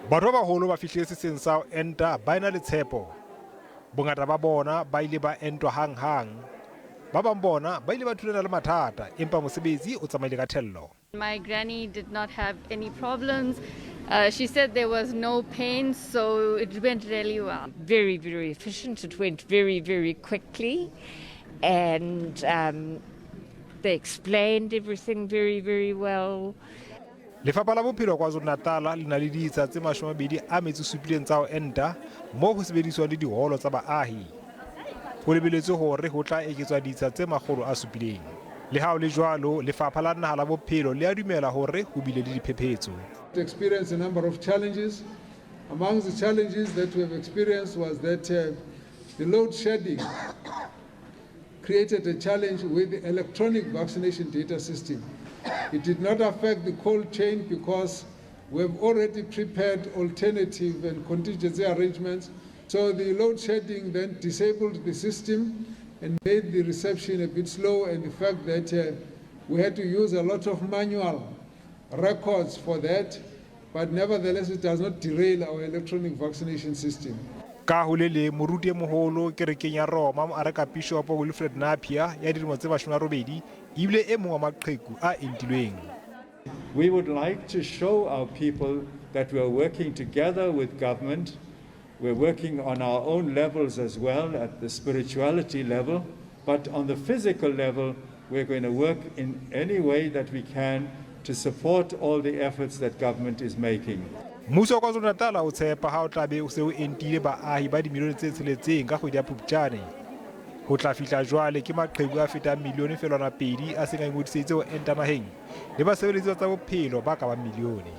Batho ba baholo ba fihlile setsheng sa ho enta ba ena le tshepo. Bongata ba bona ba ile ba entwa hanghang. Ba bang bona ba ile ba thulana le mathata, empa mosebetsi o tsamaile ka thello. My granny did not have any problems. She said there was no pain, so it went really well. Very, very efficient. It went very, very quickly. And they explained everything very, very well. Lefapha la Bophelo KwaZulu-Natal le na le ditsha tse 27 tsa ho enta moo ho sebediswang le diholo tsa baahi. Ho lebeletswe hore ho tla eketswa ditsha tse 700. Le ha ho le jwalo, Lefapha la Naha la Bophelo le a dumela hore ho bile le diphephetso. Experienced a number of challenges. Among the challenges that we have experienced was that the load shedding created a challenge with the electronic vaccination data system. It did not affect the cold chain because we have already prepared alternative and contingency arrangements. So the load shedding then disabled the system and made the reception a bit slow, and the fact that we had to use a lot of manual records for that, but nevertheless it does not derail our electronic vaccination system. Ka ho le leng, moruti e moholo kerekeng ya Roma, Moarekabishopo Wilfred Napier ya dilemo tse 80, ebile e mong wa maqheku a entilweng. We would like to show our people that we are working together with government. We're working on our own levels as well, at the spirituality level, but on the physical level, we're going to work in any way that we can to support all the efforts that government is making. Mmuso wa KwaZulu-Natal o tshepa ha o tla be o se o entile baahi ba dimilione tse 6 ka kgwedi ya Phupjane. Ho tla fihla jwale ke maqheku a fetang 1.2 milione a seng a ingodiseditse ho enta naheng le basebeletsi ba tsa bophelo ba ka bang milione.